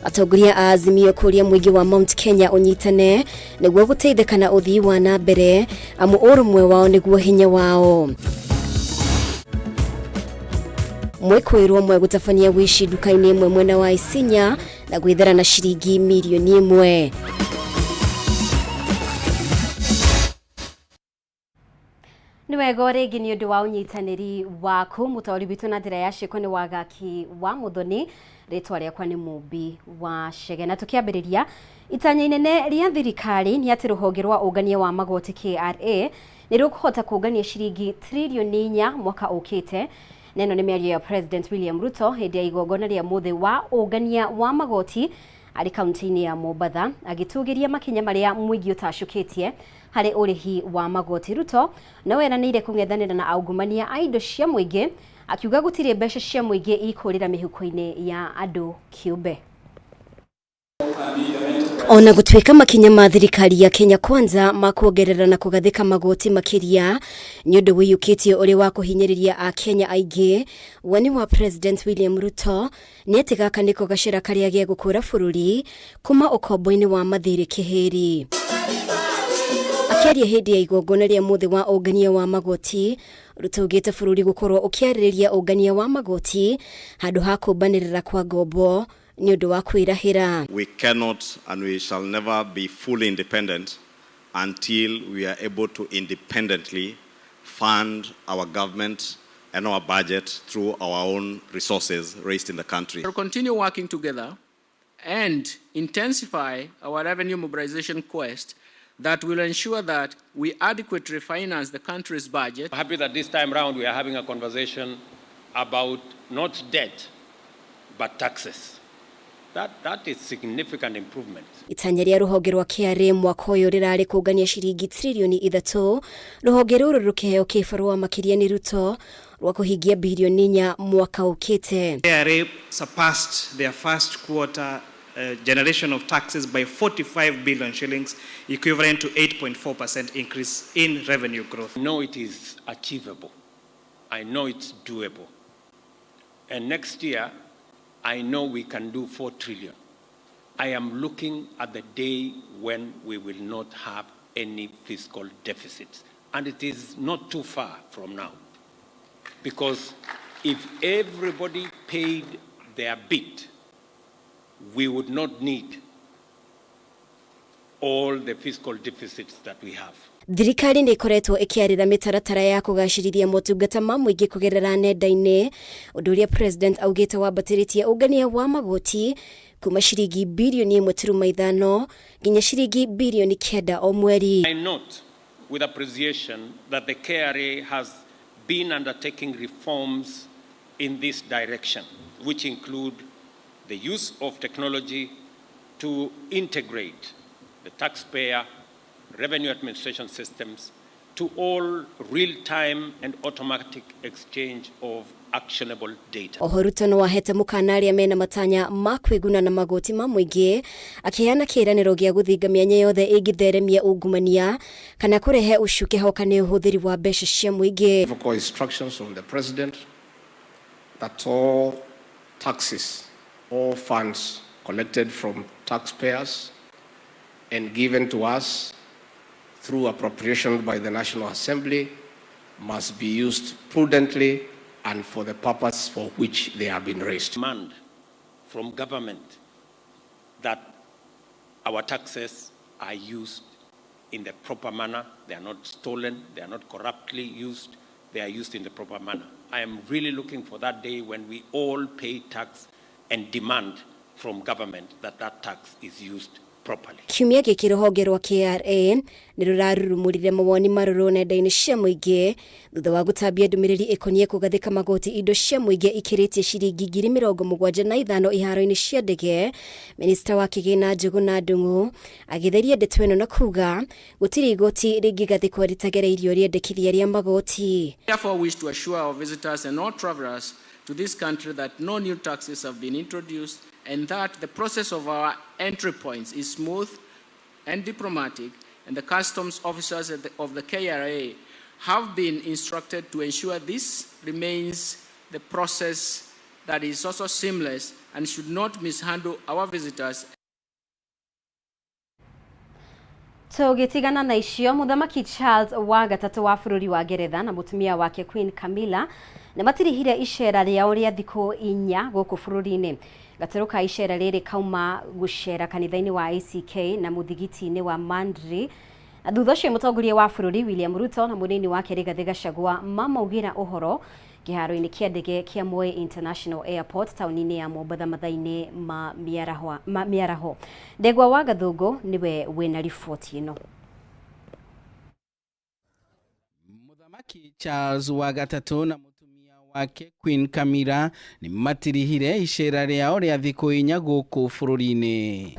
Atongoria a Azimio kũria mũingĩ wa Mount Kenya ũnyitane nĩguo gũteithĩka na ũthii wa na mbere amu ũrũmwe wao nĩguo hinya wao. Mwĩkũĩrwo ũmwe gũtabania wĩici nduka-inĩ ĩmwe mwena wa Isinya na gwĩthara na ciringi mirioni 1. Nĩ wega o rĩngĩ nĩ ũndũ wa ũnyitanĩri waku. Mũtaũri witũ na njĩra ya ciĩko nĩ Wagaki wa Mũthoni, rĩtwa rĩakwa nĩ Mũmbi wa Chege. Na tũkĩambĩrĩria, itanya inene rĩa thirikari nĩ atĩ rũhonge rwa ũngania wa magoti KRA nĩ rũkũhota kũngania ciringi tririoni 4 mwaka ũkĩte. Na ĩno nĩ mĩario ya President William Ruto hĩndĩ ya igongona rĩa mũthĩ wa ũngania wa magoti arĩ kaunti-inĩ ya Mombatha, agĩtũgĩria makinya marĩa mũingĩ ũtacũkĩtie harĩ ũrĩhi wa magoti. Ruto no eranĩire kũng'ethanĩra na aungumania a indo cia mũingĩ, akiuga gũtirĩ mbeca cia mũingĩ ikũrĩra mĩhuko-inĩ ya andũ kĩũmbe. Ona gũtuĩka makinya ma thirikari ya Kenya Kwanza ma kuongerera na kũgathĩka magoti makĩria nĩ ũndũ ũiyũkĩtio ũrĩ wa kũhinyĩrĩria Akenya aingĩ, woni wa President William Ruto nĩ atĩ gaka nĩko gacĩra karĩa gegũkũra bũrũri kuma ũkombo-inĩ wa mathirĩ kĩhĩri. Akĩaria hĩndĩ ya igongona rĩa mũthĩ wa ũngania wa magoti, Ruto augĩte bũrũri gũkorwo ũkĩarĩrĩria ũngania wa magoti handũ ha kũmbanĩrĩra kwa ngombo nĩ ũndũ wa kwĩrahĩra. We cannot and we shall never be fully independent until we are able to independently fund our government and our budget through our own resources raised in the country. We'll continue working together and intensify our revenue mobilization quest that will ensure that we adequately finance the country's budget. I'm happy that this time round we are having a conversation about not debt, but taxes. That is significant improvement. Itanya rĩa rũhonge rwa KRA mwaka ũyũ rĩrarĩ kũngania ciringi tririoni 3, rũhonge rũrũ rũkĩheo kĩbarũa makĩria nĩ Ruto rwa kũhingia birioni 4 mwaka ũkĩte. KRA surpassed their first quarter generation of taxes by 45 billion shillings, equivalent to 8.4% increase in revenue growth. I know it is achievable. I know it's doable. And next year, I know we can do 4 trillion. I am looking at the day when we will not have any fiscal deficits. And it is not too far from now. Because if everybody paid their bit, we would not need all the fiscal deficits that we have. Thirikari nĩ ĩkoretwo ĩkĩarĩra mĩtaratara ya kũgacĩrithia motungata ma mũingĩ kũgerera nenda-inĩ, ũndũ ũrĩa President augĩte wambatĩrĩtie ũngania wa magoti kuma ciringi birioni 1.5 nginya ciringi birioni 9 o mweri. I note with appreciation that the KRA has been undertaking reforms in this direction, which include the use of technology to integrate the taxpayer revenue administration systems to all real-time and automatic exchange of actionable data. Oho Ruto no ahete mũkana arĩa mena matanya ma kwĩguna na magoti ma mũingĩ, akĩheana kĩĩranĩro gĩa gũthinga mĩanya yothe ĩngĩtheremia ungumania kana kũrehe ũcuke hoka nĩ ũhũthĩri wa mbeca cia mũingĩ. Vocal instructions from the president that all taxes, all funds collected from taxpayers and given to us through appropriation by the National Assembly must be used prudently and for the purpose for which they have been raised. Demand from government that our taxes are used in the proper manner. They are not stolen, they are not corruptly used, they are used in the proper manner. I am really looking for that day when we all pay tax and demand from government that that tax is used properly. Kiumia gĩkĩ rũhonge rwa KRA nĩ rũrarurumũrire mawoni marũrũ nenda-inĩ cia mũingĩ thutha wa gũtambia ndũmĩrĩri ĩkoniĩ kũgathĩka magoti indo cia mũingĩ ikĩrĩtie ciringi 75,000 iharo-inĩ cia ndege. Minista wa kĩgĩna Njũgũna Ndung'u agĩtheria ndeto ĩno na kuga gũtirĩ igoti rĩngĩgathĩkwo rĩtagereirio rĩendekithia rĩa magoti. Therefore wish to assure our visitors and all travelers to this country that no new taxes have been introduced and that the process of our entry points is smooth and diplomatic, and the customs officers of the KRA have been instructed to ensure this remains the process that is also seamless and should not mishandle our visitors. Tũgĩtigana na icio, Mũthamaki Charles wa gatatũ wa bũrũri wa Ngeretha na mũtumia wake Queen Camilla nĩ matirihire icera rĩao rĩa thikũ 4 gũkũ bũrũri-inĩ. Gatarũ ka icera rĩrĩ kauma gũcera kanitha-inĩ wa ACK na mũthigiti-inĩ wa Mandri. Na thutha ũcio mũtongoria wa bũrũri William Ruto na mũnini wake Rigathĩ Gachagua mamaugĩra ũhoro kĩharo-inĩ kĩa ndege kĩa Moi International Airport taũni-inĩ ya Mombatha mathaa-inĩ ma mĩaraho. Ndegwa wa Gathũngũ nĩwe wĩna riboti ĩno. Mũthamaki Charles wa gatatũ na mũtumia wake Queen Camilla nĩ matirihire icera rĩao rĩa thikũ 4 gũkũ bũrũri-inĩ.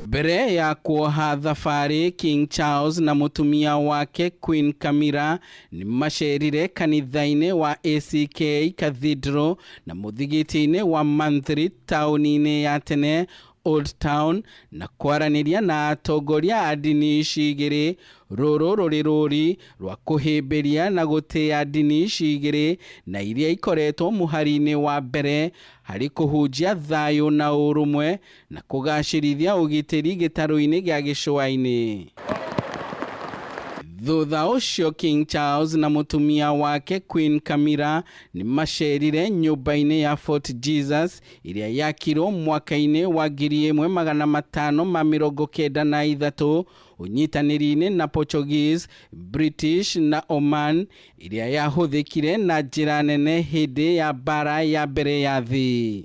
Mbere ya kuoha thabarĩ, King Charles na mũtumia wake Queen Camilla nĩ macerire kanitha-inĩ wa ACK Cathedral na mũthigiti-inĩ wa Mandhri taũni-inĩ ya tene Old Town na kwaranĩria na atongoria a ndini ici igĩrĩ. Rũrũ rũrĩ rũri rwa kũhĩmbĩria na gũtĩĩa ndini ici igĩrĩ na iria ikoretwo mũhari-inĩ wa mbere harĩ kũhunjia thayũ na ũrũmwe na kũgacĩrithia ũgitĩri gĩtarũ-inĩ gĩa gĩcũa-inĩ. Thutha ũcio King Charles na mũtumia wake Queen Camilla nĩ macerire nyũmba-inĩ ya Fort Jesus ĩrĩa yakirwo mwaka-inĩ wa 1593 ũnyitanĩri-inĩ na Portuguese, British na Oman ĩrĩa yahũthĩkire na njĩra nene hĩndĩ ya mbara ya mbere ya thĩ.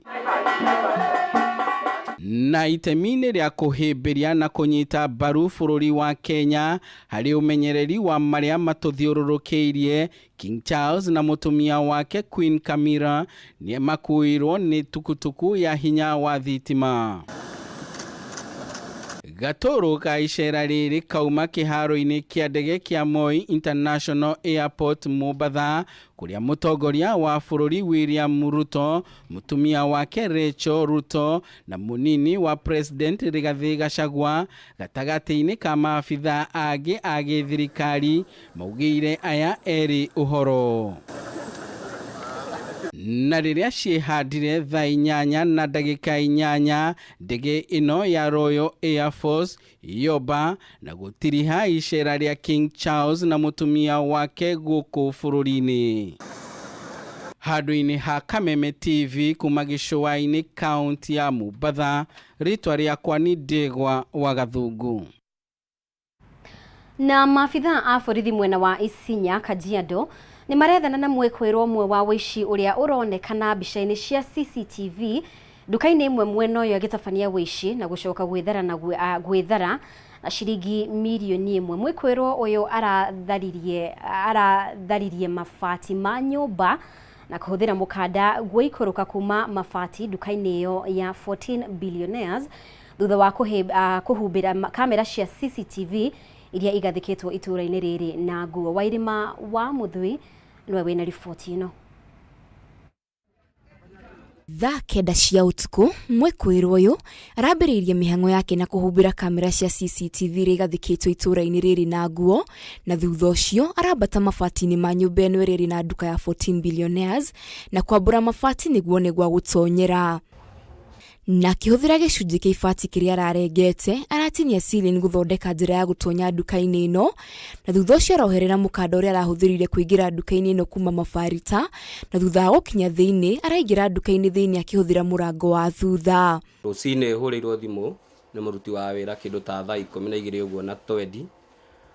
Na itemi-inĩ rĩa kũhĩmbĩria na kũnyita mbaru bũrũri wa Kenya harĩ ũmenyereri wa marĩa matũthiũrũrũkĩirie, King Charles na mũtumia wake Queen Camilla nĩ makuirwo nĩ tukutuku ya hinya wa thitima. Gatũrũ ka icera rĩrĩ kauma kĩharo-inĩ kĩa ndege kĩa Moi International Airport Mombatha, kũrĩa mũtongoria wa bũrũri William Ruto, mũtumia wake Rachel Ruto na mũnini wa President Rigathĩ Gachagua gatagatĩ-inĩ ka maabitha angĩ a gĩthirikari maugĩire aya erĩ ũhoro. Na rĩrĩa ciĩhandire thaa 8:08 ndege ĩno ya Royal Air Force yomba na gũtiriha icera rĩa King Charles na mũtumia wake gũkũ bũrũri-inĩ. Handũ-inĩ ha Kameme TV kuma gĩcũa-inĩ kaunti ya Mombatha, rĩtwa rĩakwa nĩ Ndegwa wa Gathungu. Na maabitha a borithi mwena wa Isinya Kajiado nĩ marethana na mwĩkũĩrwo ũmwe wa ũici ũrĩa ũronekana mbica-inĩ cia CCTV nduka-inĩ ĩmwe mwena ũyũ agĩtabania ũici na gũcoka gwĩthara na ciringi mirioni 1. Mwĩkũĩrwo ũyũ aratharirie mabati ma nyũmba na kũhũthĩra mũkanda gũikũrũka kuma mabati nduka-inĩ ĩyo ya 14 Billionaires thutha wa kũhumbĩra kamera cia CCTV iria igathĩkĩtwo itũũra-inĩ rĩrĩ na nguo. Wairĩma wa Mũthui nĩwe wĩna riboti ĩno. Thaa 9 cia ũtukũ mwĩkũĩrwo ũyũ arambĩrĩirie mĩhang'o yake na kũhumbĩra kamera cia CCTV iria igathĩkĩtwo itũũra-inĩ rĩrĩ na nguo, na thutha ũcio arambata mabati-inĩ ma nyũmba ĩno ĩrĩa ĩrĩ na nduka ya 14 Billionaires na kwambũra mabati nĩguo one gwa gũtonyera. Na akĩhũthĩra gĩcunjĩ kĩa ibati kĩrĩa ararengete aratinia ceiling gũthondeka njĩra ya gũtonya nduka-inĩ ĩno, na thutha ũcio aroherera mũkanda ũrĩa arahũthĩrire kũingĩra nduka-inĩ ĩno kuma mabarita, na thutha wa gũkinya thĩinĩ araingĩra nduka-inĩ thĩinĩ akĩhũthĩra mũrango wa thutha. Rũcinĩ hũrĩirwo thimũ nĩ mũruti wa wĩra kĩndũ ta thaa 12 ũguo na twendi,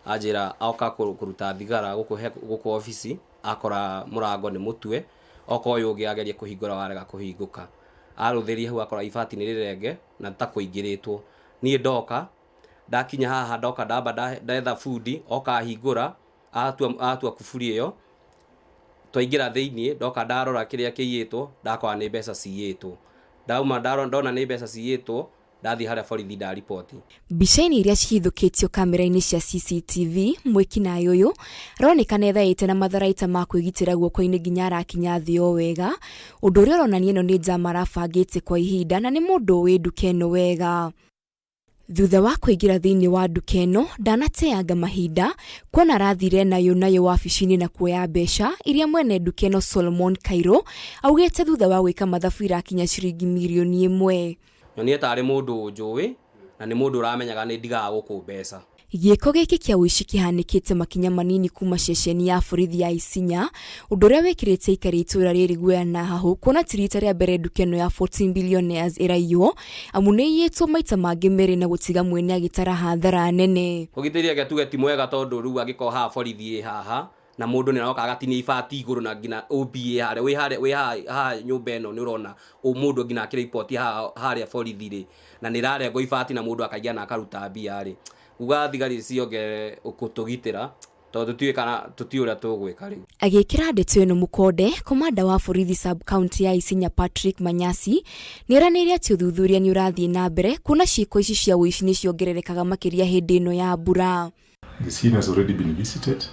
anjĩra oka kũruta thigara gũkũ obici, akora mũrango nĩ mũtue, oka ũyũ ũngĩ ageria kũhingũra warega kũhingũka. Arũthĩria hau akora ibati nĩ rĩrenge na ta kũingĩrĩtwo. Niĩ ndoka ndakinya haha ndoka ndamba ndetha bundi oka ahingũra atua kuburi ĩyo, twaingĩra thĩiniĩ ndoka ndarora kĩrĩa kĩiyĩtwo ndakora nĩ mbeca ciyĩtwo. Ndauma ndona nĩ mbeca ciyĩtwo ndathi harĩa borithi ndariboti. Mbica-inĩ iria cihithũkĩtio kamera-inĩ cia CCTV, mwĩkinaĩ ũyũ aronekana ethaĩte na matharaita ma kwĩgitĩra guoko-inĩ nginya arakinya thĩ o wega, ũndũ ũrĩa ũronania ĩno nĩ njama arabangĩte kwa ihinda na nĩ mũndũ ũĩ nduka ĩno wega. Thutha wa kũingĩra thĩinĩ wa nduka ĩno ndanateanga mahinda kuona arathire nayo nayo wabici-inĩ na kuoya mbeca iria mwene nduka ĩno Solomon Kairũ augĩte thutha wa gwĩka mathabu irakinya ciringi mirioni ĩmwe. Nyonire tarĩ mũndũ njũĩ na nĩ mũndũ ũramenyaga nĩ ndigaga gũkũ mbeca. Gĩĩko gĩkĩ kĩa ũici kĩhanĩkĩte makinya manini kuma ceceni ya borithi ya Isinya, ũndũ ũrĩa wĩkĩrĩte aikari a itũũra rĩrĩ guoya na hahũ kuona ti rita rĩa mbere nduka ĩno ya 14 Billionaires ĩraiywo, amu nĩ ĩiyĩtwo maita mangĩ merĩ na gũtiga mwene agĩtara hathara nene. Ũgitĩri reke tuge ti mwega tondũ rĩu angĩkorwo haha borithi ĩ haha na mũndũ nĩ aroka agatinia ibati igũrũ na nginya OB ĩ harĩa wĩ harĩa wĩ haha haha nyũmba ĩno nĩ ũrona mũndũ nginya akĩriboti haha harĩa borithi rĩ na nĩ ĩrarengwo ibati na mũndũ akaingĩra na akaruta mbia rĩ uga thigari ciongerere gũtũgitĩra tondũ tũtiũĩ kana tũtiũĩ ũrĩa tũgwĩka rĩu. Agĩkĩra ndeto ĩno mũkonde, komanda wa borithi sub county ya Isinya Patrick Manyasi nĩeranĩire atĩ ũthuthuria nĩ ũrathiĩ na mbere kuona ciĩko ici cia ũici nĩ ciongererekaga makĩria hĩndĩ ĩno ya mbura. The scene has already been visited,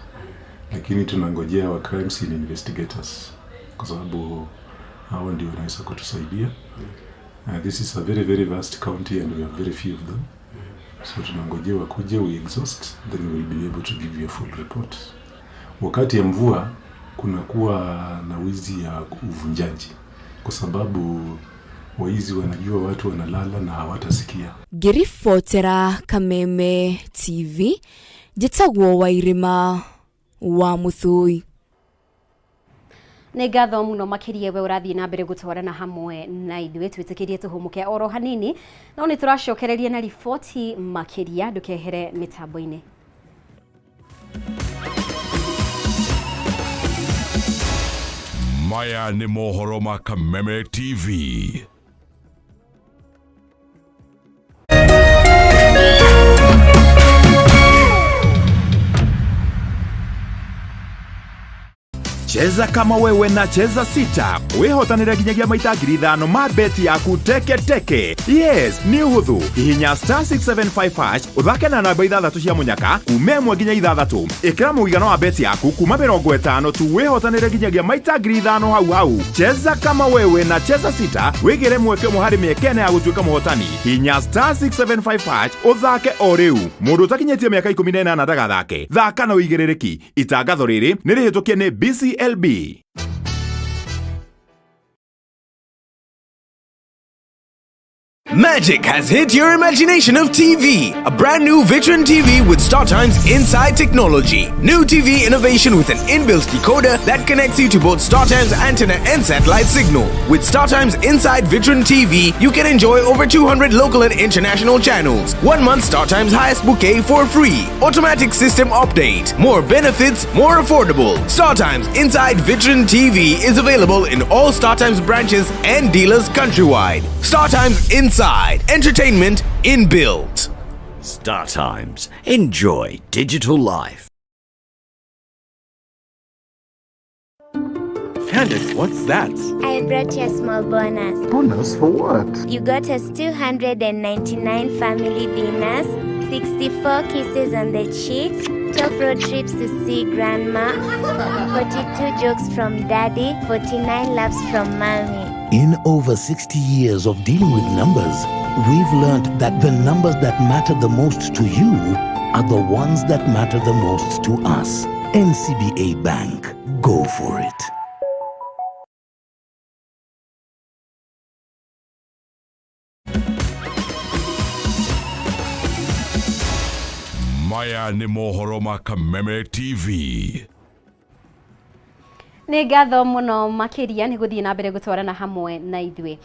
lakini tunangojea wa crime scene investigators kwa sababu hao ndio wanaweza kutusaidia. This is a very very vast county and we have very few of them. So tunangojea wakuje, we exhaust, then we will be able to give you a full report. Wakati ya mvua kunakuwa na wizi ya uvunjaji kwa sababu waizi wanajua watu wanalala na hawatasikia. Ngĩribotera Kameme TV, njĩtagwo Wairĩma wa Mũthũi. Nĩ ngatho mũno makĩria we ũrathiĩ na mbere gũtwarana hamwe na ithuĩ twĩtĩkĩrie tũhũmũke oro hanini no nĩ tũracokereria na riboti makĩria ndũkehere mĩtambo-inĩ. Maya nĩ mohoro ma Kameme TV. Cheza kama wewe na Cheza Sita wihotanire nginyagia maita 5,000 ma beti yaku teke teke. Yes, nĩ ũhũthũ. Hihinya star 675 hash ũthake na namba ithathatũ cia mũnyaka kuma ĩmwe nginya ithathatũ. Ĩkĩra mũigana wa beti yaku kuma 50 tu wihotanire nginyagia maita 5,000 hau hau. Cheza kama wewe na Cheza Sita wĩgĩre mweke ũmwe harĩ mĩeke ĩna ya gũtuĩka mũhotani. Hihinya star 675 hash ũthake o rĩu. Mũndũ ũtakinyĩtie mĩaka 18 ndagathake. Thaka na ũigĩrĩrĩki. Itangatho rĩrĩ nĩ rĩhĩtũkie nĩ BCLB. Magic has hit your imagination of TV. A brand new Vitron TV with StarTimes Inside technology. New TV innovation with an inbuilt decoder that connects you to both StarTimes antenna and satellite signal. With StarTimes Inside Vitron TV, you can enjoy over 200 local and international channels. 1 month StarTimes highest bouquet for free. Automatic system update. More benefits, more affordable. StarTimes Inside Vitron TV is available in all StarTimes branches and dealers countrywide. StarTimes Inside. Entertainment inbuilt. Star Times. Enjoy digital life. Candice, what's that? I brought you a small bonus. Bonus for what? You got us 299 family dinners, 64 kisses on the cheek, 12 road trips to see grandma, 42 jokes from daddy, 49 laughs from mommy. In over 60 years of dealing with numbers, we've learned that the numbers that matter the most to you are the ones that matter the most to us. NCBA Bank. Go for it. Maya nĩ mohoro ma Kameme TV. Nĩ ngatho mũno makĩria nĩ gũthiĩ na mbere gũtwarana hamwe na ithuĩ.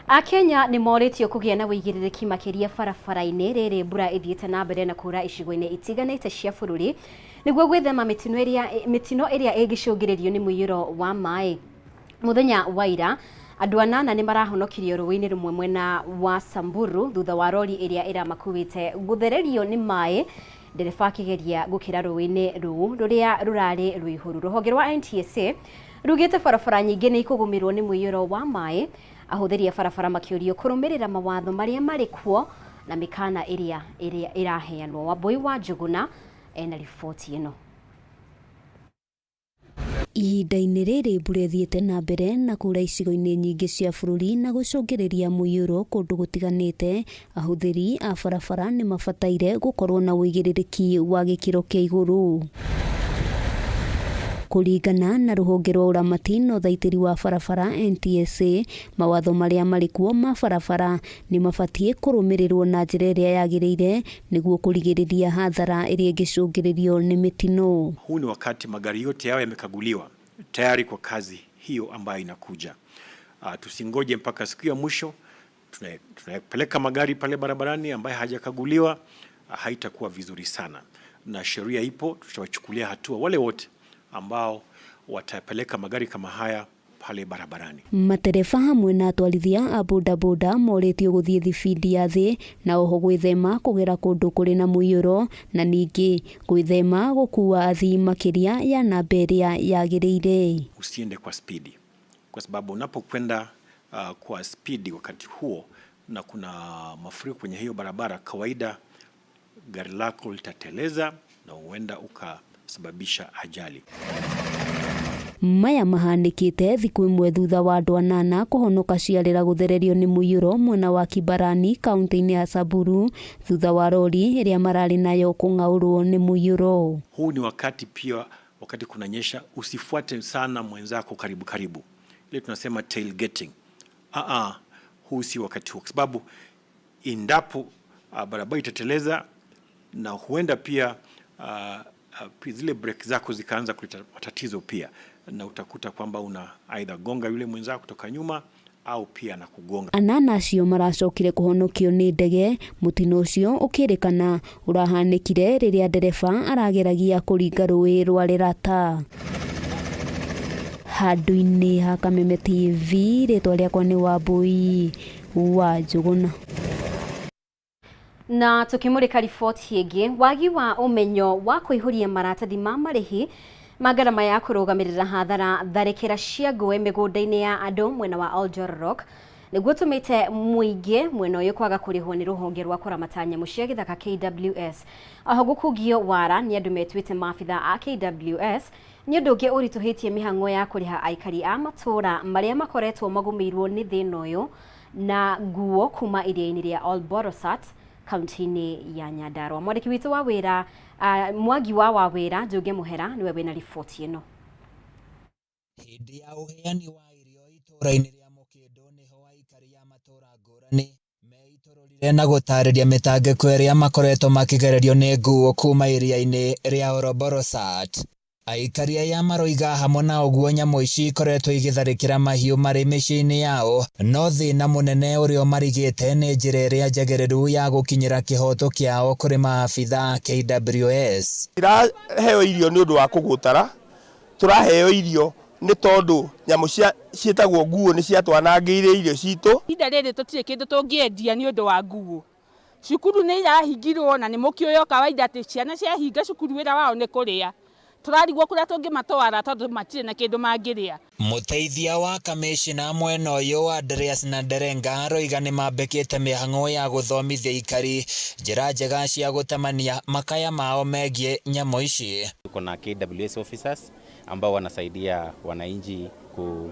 Akenya nĩ morĩtio kũgĩa na wĩigĩrĩrĩki makĩria barabara-inĩ rĩrĩ mbura ĩthiĩte na mbere na kura icigo-inĩ itiganĩte cia bũrũri nĩguo gwĩthema mĩtino ĩrĩa ĩngĩcũngĩrĩrio nĩ mũiyũro wa maĩ. Mũthenya wa ira andũ anana nĩ marahonokirio rũĩ-inĩ rũmwe mwena wa Samburu thutha wa rori ĩrĩa ĩramakuĩte gũthererio nĩ maĩ ndereba akĩgeria gũkĩra rũĩ-inĩ rũu rũrĩa rũrarĩ rũihũru. Rũhonge rwa NTSA rugĩte barabara nyingĩ nĩ ikũgũmĩrwo nĩ mũiyũro wa maĩ, ahũthĩri a barabara makĩũrio kũrũmĩrĩra mawatho marĩa marĩ kuo na mĩkana ĩrĩa ĩraheanwo. Wambui wa Njuguna ena riboti ĩno. Ihinda-inĩ rĩrĩ mbura ĩthiĩte na mbere na kuura icigo-inĩ nyingĩ cia bũrũri na gũcũngĩrĩria mũiyũro kũndũ gũtiganĩte, ahũthĩri a barabara nĩ mabataire gũkorwo na ũigĩrĩrĩki wa gĩkĩro kĩa igũrũ. Kũringana na rũhonge rwa ũramati na ũthaitĩri wa barabara NTSA, mawatho marĩa marĩ kuo ma barabara nĩ mabatiĩ kũrũmĩrĩrwo na njĩra ĩrĩa yagĩrĩire nĩguo kũrigĩrĩria hathara ĩrĩa ĩngĩcũngĩrĩrio nĩ mĩtino. Huu ni wakati magari yote yao yamekaguliwa tayari kwa kazi hiyo ambayo inakuja. Tusingoje mpaka siku ya mwisho tunapeleka magari pale barabarani ambayo hajakaguliwa, haitakuwa vizuri sana, na sheria ipo, tutawachukulia hatua wale wote ambao watapeleka magari kama haya pale barabarani. Matereba hamwe na atwarithia a bodaboda morĩtio gũthiĩ thibindi ya thĩ na oho gwĩthema kũgera kũndũ kũrĩ na mũiyũro na ningĩ gwĩthema gũkua athii makĩria ya namba ĩrĩa yagĩrĩire. Usiende kwa spidi, kwa sababu unapokwenda kwa spidi wakati huo na kuna mafuriko kwenye hiyo barabara, kawaida gari lako litateleza na huenda ukasababisha ajali. Maya mahanĩkĩte thikũ ĩmwe thutha wa andũ anana kũhonoka ciarĩra gũthererio nĩ mũiyũro mwena wa Kibarani kaunti-inĩ ya Samburu thutha wa rori ĩrĩa mararĩ nayo kũng'aũrwo nĩ mũiyũro. Huu ni wakati pia, wakati kunanyesha, usifuate sana mwenzako karibu karibu, ile tunasema tailgating. Huu si wakati huo, kwa sababu endapo barabara itateleza na huenda pia zile breki zako zikaanza kuleta matatizo pia, na utakuta kwamba una aidha gonga yule mwenzako kutoka nyuma au pia na kugonga. Anana acio maracokire kũhonokio nĩ ndege mũtino ũcio ũkĩrĩkana ũrahanĩkire rĩrĩa ndereba arageragia kũringa rũĩ rwa Lerata. Handũ-inĩ ha Kameme TV rĩtwa rĩakwa nĩ Wambui wa Njũgũna. Na tukimurika riboti ĩngĩ, wagi wa ũmenyo wa kũihũria maratathi ma marĩhi ma ngarama ya kũrũgamĩrĩra hathara tharĩkĩra cia ngũĩ mĩgũnda-inĩ ya andũ mwena wa Oljororok nĩguo tũmĩte mũingĩ mwena ũyũ kwaga kũrĩhwo nĩ rũhonge rwa kũramata nyamũ cia gĩthaka KWS. Oho gũkungio wara nĩ andũ metuĩte maabitha a KWS nĩ ũndũ ũngĩ ũritũhĩtie mĩhang'o ya kũrĩha aikari a matũũra marĩa makoretwo magũmĩirwo nĩ thĩna ũyũ na nguo kuma iria-inĩ rĩa Olborosat kaunti-inĩ ya Nyandarua. Mwandĩki witũ wa wĩra Mwangi wa Wawĩra Njũge Mũhera nĩwe wĩna riboti ĩno. Hĩndĩ ya ũheani wa irio itũũra-inĩ rĩa Mũkĩndũ nĩho aikari a matũũra ngũrani meitũrũrire na gũtarĩria mĩtangĩko ĩrĩa makoretwo makĩgererio nĩ nguo kuma iria-inĩ rĩa Oroborosat. Aikari aya maroiga hamwe na ũguo nyamũ ici ikoretwo igĩtharĩkĩra mahiũ marĩ mĩciĩ-inĩ yao, no thĩna mũnene ũrĩa ũmarigĩte nĩ njĩra ĩrĩa njagĩrĩru ya gũkinyĩra kĩhoto kĩao kũrĩ maabitha a KWS. Tiraheo irio nĩ ũndũ wa kũgũtara, tũraheo irio nĩ tondũ nyamũ ciĩtagwo nguo nĩ ciatwanangĩire irio citũ. Ihinda rĩrĩ tũtirĩ kĩndũ tũngĩendia nĩ ũndũ wa nguo. Cukuru nĩ irahingirwo na nĩ mũkĩũĩ kawaida atĩ ciana ciahinga cukuru wĩra wao nĩ kũrĩa. Tũrarigwo kũrĩa tũngĩmatwara tondũ matirĩ na kĩndũ mangĩrĩa. Mũteithia wa kamĩcina mwena ũyũ Andreas Nanderenga aroiga nĩ mambĩkĩte mĩhang'o ya gũthomithia aikari njĩra njega cia gũtemania makaya mao megiĩ nyamũ ici. Tuko na KWS officers ambao wanasaidia wananchi ku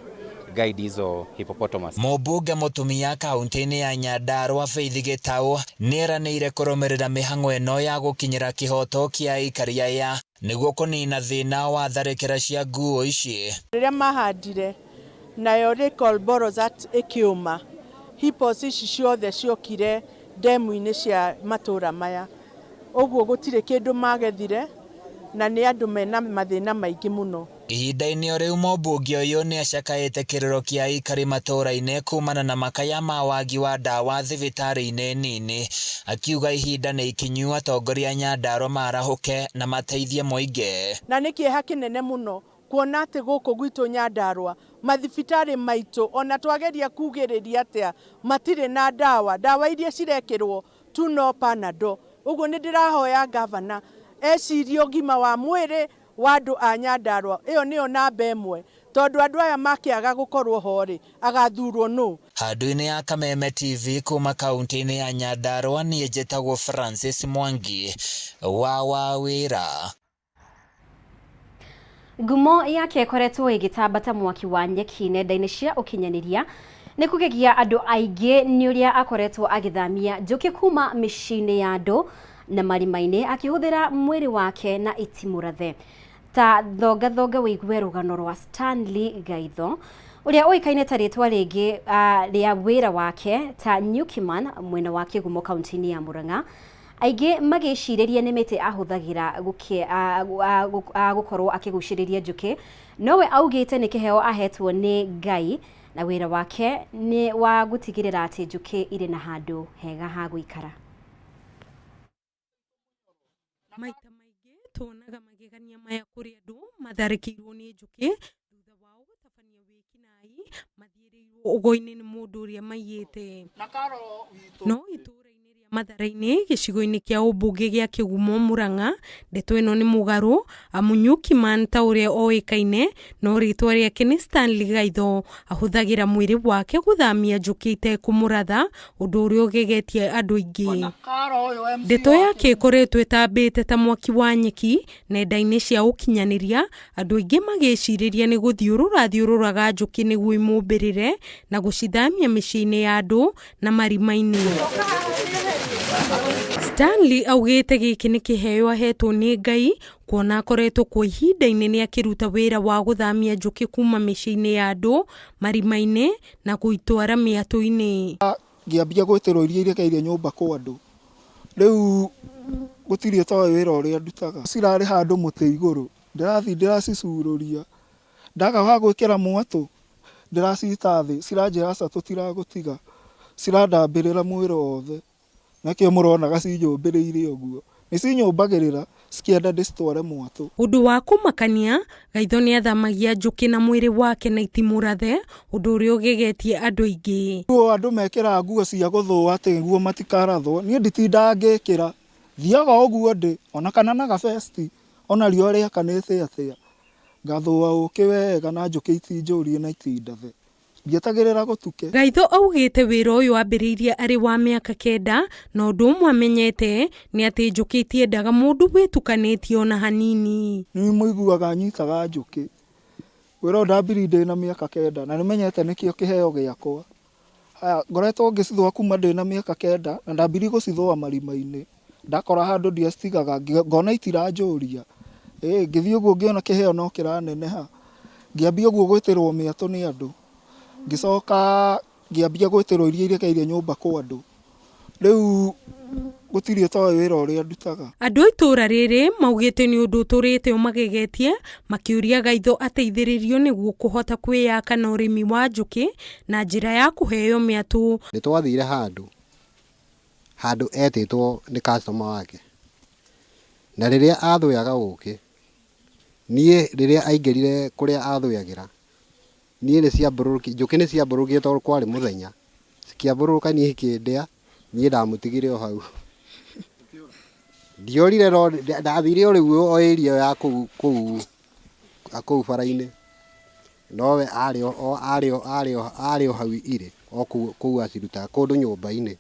guide hizo hippopotamus. Mũmbunge mũtumia kaunti-inĩ ya Nyandarua Faith Gĩtaũ nĩeranĩire kũrũmĩrĩra mĩhang'o ĩno ya gũkinyĩra kĩhoto kĩa aikari aya nĩguo kũnina thĩna wa tharĩkĩra cia nguo ici. Rĩrĩa mahandire nayo Lake Olborosat ĩkĩũma, hippos ici ciothe ciokire ndemu-inĩ cia matũũra maya, ũguo gũtirĩ kĩndũ magethire na nĩ andũ mena mathĩna maingĩ mũno. Ihinda-inĩ o rĩu mũmbunge ũyũ nĩacakaĩte kĩrĩro kĩa aikari matũũra-inĩ kumana na makaya ma wagi wa ndawa thibitarĩ-inĩ nini, akiuga ihinda nĩ ikinyu atongoria a Nyandarua marahũke na mateithie mũingĩ. Na nĩ kĩeha kĩnene mũno kuona atĩ gũkũ gwitũ Nyandarua mathibitarĩ maitũ ona twageria kugĩrĩria atĩa matirĩ na ndawa, ndawa iria cirekĩrwo tu no Panadol. Ũguo nĩ ndĩrahoya ngavana ecirie ũgima wa mwĩrĩ wa andũ a Nyandarua, ĩyo nĩyo namba ĩmwe, tondũ andũ aya makĩaga gũkorwo ho rĩ, agathurwo nũ? Handũ-inĩ ya Kameme TV kuma kaunti-inĩ ya Nyandarua niĩ njĩtagwo Francis Mwangi wa Wawĩra. Ngumo yake ĩkoretwo ĩgĩtamba ta mwaki wa nyeki nenda-inĩ cia ũkinyanĩria nĩ kũgegia andũ aingĩ nĩ ũrĩa akoretwo agĩthamia njũkĩ kuma mĩciĩ-inĩ ya andũ na marima-inĩ akĩhũthĩra mwĩrĩ wake na itimũrathe. Ta thongathonga wĩigue rũgano rwa Stanley Gaitho ũrĩa ũĩkaine ta rĩtwa rĩngĩ rĩa wĩra wake ta Nyukiman mwena wa Kĩgumo kaunti-inĩ ya Murang'a. Aingĩ magĩcirĩria nĩ mĩtĩ ahũthagĩra gũkorwo akĩgucĩrĩria njũkĩ, nowe augĩte nĩ kĩheo ahetwo nĩ Ngai na wĩra wake nĩ wa gũtigĩrĩra atĩ njũkĩ irĩ na handũ hega ha gũikara. Maita maingĩ tuonaga magegania maya kũrĩ andũ matharĩkĩirwo nĩ njũkĩ thutha wao gũtabania wĩkinaĩ mathiĩrĩirwo ũgo-inĩ nĩ mũndũ ũrĩa maiyĩte. No itũũra-inĩ rĩa Mathare-inĩ gĩcigo-inĩ kĩa ũmbunge gĩa Kĩgumo Murang'a, ndeto ĩno nĩ mũgarũ amu Nyukiman ta ũrĩa oĩkaine no rĩtwa rĩake nĩ Stanley Gaitho ahũthagĩra mwĩrĩ wake gũthamia njũkĩ itekũmũratha ũndũ ũrĩa ũgegetie andũ aingĩ. Ndeto yake ĩkoretwo ĩtambĩte ta mwaki wa nyeki nenda-inĩ cia ũkinyanĩria, andũ aingĩ magĩcirĩria nĩ gũthiũrũra athiũrũraga njũkĩ nĩguo imũmbĩrĩre na gũcithamia mĩciĩ-inĩ ya andũ na marima-inĩ. Stanley augĩte gĩkĩ nĩ kĩheo ahetwo nĩ Ngai kuona akoretwo kwa ihinda inene akĩruta wĩra wa gũthamia njũkĩ kuma mĩciĩ-inĩ ya andũ, marima-inĩ na gũitwara mĩatũ-inĩ. Ngĩambia gwĩtĩrwo iria irekeire nyũmba kwa andũ, rĩu gũtirĩ ũtoĩ wĩra ũrĩa ndutaga. Cirarĩ handũ mũtĩ igũrũ, ndĩrathiĩ ndĩracicurũria, ndaga wa gwĩkĩra mwatũ, ndĩracita thĩ, ciranjĩra aca tũtiragũtiga, cirandambĩrĩra mwĩrĩ wothe, nakĩo mũronaga cinyũmbĩrĩire ũguo. Nĩ cinyũmbagĩrĩra cikĩenda ndĩcitware mwatũ. Ũndũ wa kũmakania, Gaitho nĩ athamagia njũkĩ na mwĩrĩ wake na itimũrathe, ũndũ ũrĩa ũgegetie andũ aingĩ. Nguo andũ mekĩraga nguo cia gũthũa atĩ nĩguo matikaratho, niĩ nditindaga ngĩkĩra, thiaga o ũguo ndĩ, ona kana na gabesti, ona riũa rĩakanĩte atĩa, ngathũa ũkĩ wega na njũkĩ itinjũrie na itindathe. Ndietagĩrĩra gũtuke. Gaitho augĩte wĩra ũyũ ambĩrĩirie arĩ wa mĩaka 9 na ũndũ ũmwe amenyete nĩ atĩ njũkĩ itiendaga mũndũ wĩtukanĩtie ona hanini. Nĩ mũiguaga nyitaga njũkĩ. Wĩra ũyũ ndambirie ndĩna mĩaka 9 na nĩmenyete nĩkĩo kĩheo gĩakwa. Haya, ngoretwo ngĩcithũa kuma ndĩna mĩaka 9 na ndambirie gũcithũa marima-inĩ. Ndakora handũ ndiacitigaga, ngona itiranjũria. Ngĩthiĩ ũguo ngĩona kĩheo no kĩraneneha. Ngĩambia ũguo gwĩtĩrwo mĩatũ nĩ andũ. Ngĩcoka ngĩambia gwĩtĩrwo iria irekeire nyũmba kwa andũ. Rĩu gũtirĩ ũtoĩ wĩra ũrĩa ndutaga. Andũ a itũũra rĩrĩ maugĩte nĩ ũndũ ũtũrĩte ũmagegetie, makĩũria Gaitho ateithĩrĩrio nĩguo kũhota kwĩyaka na ũrĩmi wa njũkĩ na njĩra ya kũheo mĩatũ. Nĩ twathire handũ, handũ etĩtwo nĩ customer wake. Na rĩrĩa athũyaga ũkĩ, niĩ rĩrĩa aingĩrire kũrĩa athũyagĩra, niĩ nĩ ciambũrũrũkire, njũkĩ nĩ ciambũrũrũkire tondũ kwarĩ mũthenya. Cikĩambũrũrũka niĩ ikĩndĩa, niĩ ndamũtigire o hau. Ndiorire no ndathire o rĩu o area ya kũu kũu kũu bara-inĩ. Nowe arĩ o arĩ o arĩ o arĩ o hau irĩ o kũu kũu acirutaga kũndũ nyũmba-inĩ.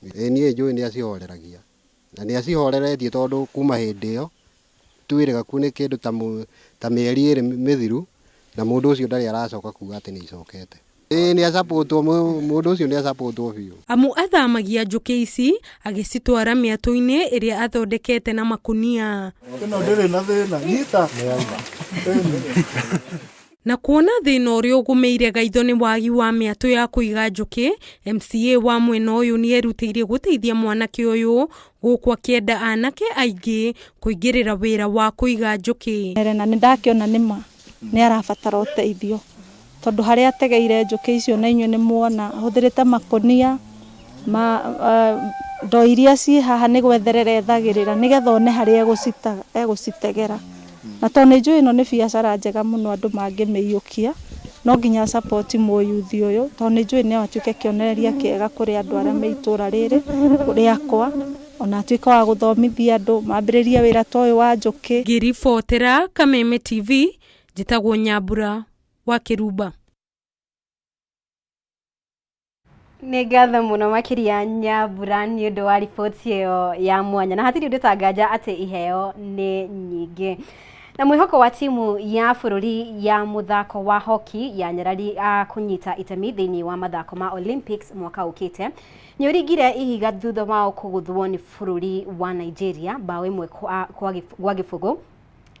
Ĩĩ niĩ njũĩ nĩ acihoreragia. Na nĩ acihoreretie tondũ kuma hĩndĩ ĩyo twĩrĩga kuo nĩ kĩndũ ta mĩeri 2 mĩthiru na mũndũ ũcio ndarĩ aracoka kuga atĩ nĩ icokete. Ĩĩ nĩ acapotwo, mũndũ ũcio nĩ acapotwo biũ. Amu athamagia njũkĩ ici agĩcitwara mĩatũ-inĩ ĩrĩa athondekete na makunia. Ĩno ndĩrĩ na thĩna, nyita. Na kuona thĩna ũrĩa ũgũmĩire Gaitho nĩ wagi wa mĩatũ ya kũiga njũkĩ, MCA wa mwena ũyũ nĩ erutĩire gũteithia mwanake ũyũ gũkũ akĩenda anake aingĩ kũingĩrĩra wĩra wa kũiga njũkĩ. Na nĩ ndakĩona nĩma nĩ arabatara ũteithio tondũ harĩa ategeire njũkĩ icio na inyuĩ nĩ muona ahũthĩrĩte makũnia ma ndoo iria ciĩ haha nĩ gwetherera ethagĩrĩra nĩgetha one harĩa egũcitegera. Na tondũ nĩ njũĩ ĩno nĩ biacara njega mũno andũ mangĩmĩiyũkia, no nginya support mũyuthi ũyũ tondũ nĩ njũĩ no atuĩke kĩonereria kĩega kũrĩ andũ arĩa me itũũra rĩrĩ rĩakwa, ona atuĩke wa gũthomithia andũ mambĩrĩrie wĩra ta ũyũ wa njũkĩ. Ngĩribotera Kameme TV, njĩtagwo Nyambura wa Kĩrumba. Nĩ ngatho mũno makĩria Nyambura nĩ ũndũ wa riboti ĩyo ya mwanya, na hatirĩ ũndũ tanganja atĩ iheo nĩ nyingĩ. Na mwĩhoko wa timu ya bũrũri ya mũthako wa hockey ya nyarari kũnyita itemi thĩinĩ wa mathako ma Olympics mwaka ũkĩte nĩ ũringire ihiga thutha wao kũgũthwo nĩ bũrũri wa Nigeria bao 1 kwa 0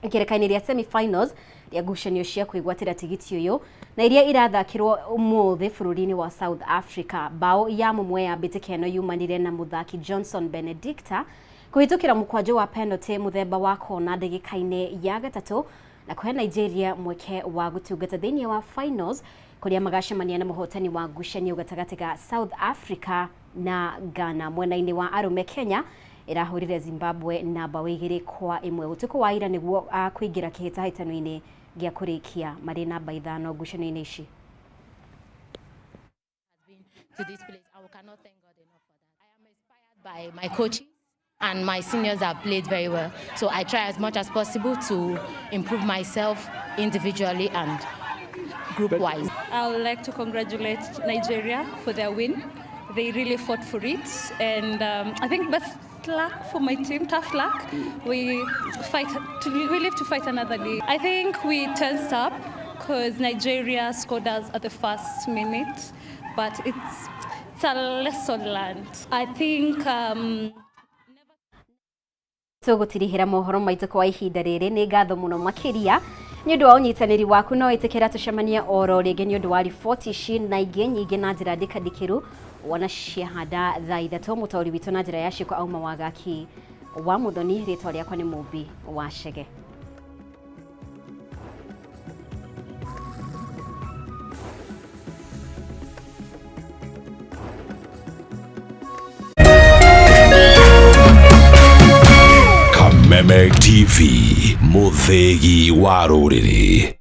ikereka-inĩ rĩa semi-finals rĩa ngucanio cia kwĩgwatĩra tigiti ũyũ na iria irathakĩrwo ũmũthĩ bũrũri-inĩ wa South Africa. Bao ya mũmwe ya mbĩtĩka ĩno yumanire na mũthaki Johnson Benedicta kũhĩtũkĩra mũkwanjũ wa penalty mũthemba wa kona ndagĩka-inĩ ya 3 na kũhe Nigeria mweke wa gũtungata thĩinĩ wa finals kũrĩa magacemania na mũhotani wa ngucanio gatagatĩ ga South Africa na Ghana. Mwena-inĩ wa arũme Kenya ĩrahũrire Zimbabwe na bao 2-1 ũtukũ wa ira nĩguo kũingĩra kĩhĩtahĩtano-inĩ gĩa kũrĩkia marĩ namba 5 ngucanio-inĩ ici. To this place, I cannot thank God enough for that. I am inspired by my coaches and my seniors have played very well. So I try as much as possible to improve myself individually and group-wise. I would like to congratulate Nigeria for their win. They really fought for it, and I think best luck for my team, tough luck. We live to fight another day. I think we tensed up because Nigeria scored us at the first minute, but it's a lesson learned. I think tũgũtirihĩra mohoro maitũ kwa ihinda rĩrĩ. Nĩ ngatho mũno makĩria nĩ ũndũ wa ũnyitanĩri waku, no ĩtĩkĩra tũcemanie oro rĩngĩ nĩ ũndũ wa riboti ici na ingĩ nyingĩ na njĩra ndikandikĩru wona ciahanda thaa 3. Mũtaũri witũ na njĩra ya ciĩko auma Wagaki wa Mũthoni, rĩtwa rĩakwa nĩ Mũmbi wa Chege. Kameme TV, mũthĩgi wa rũrĩrĩ.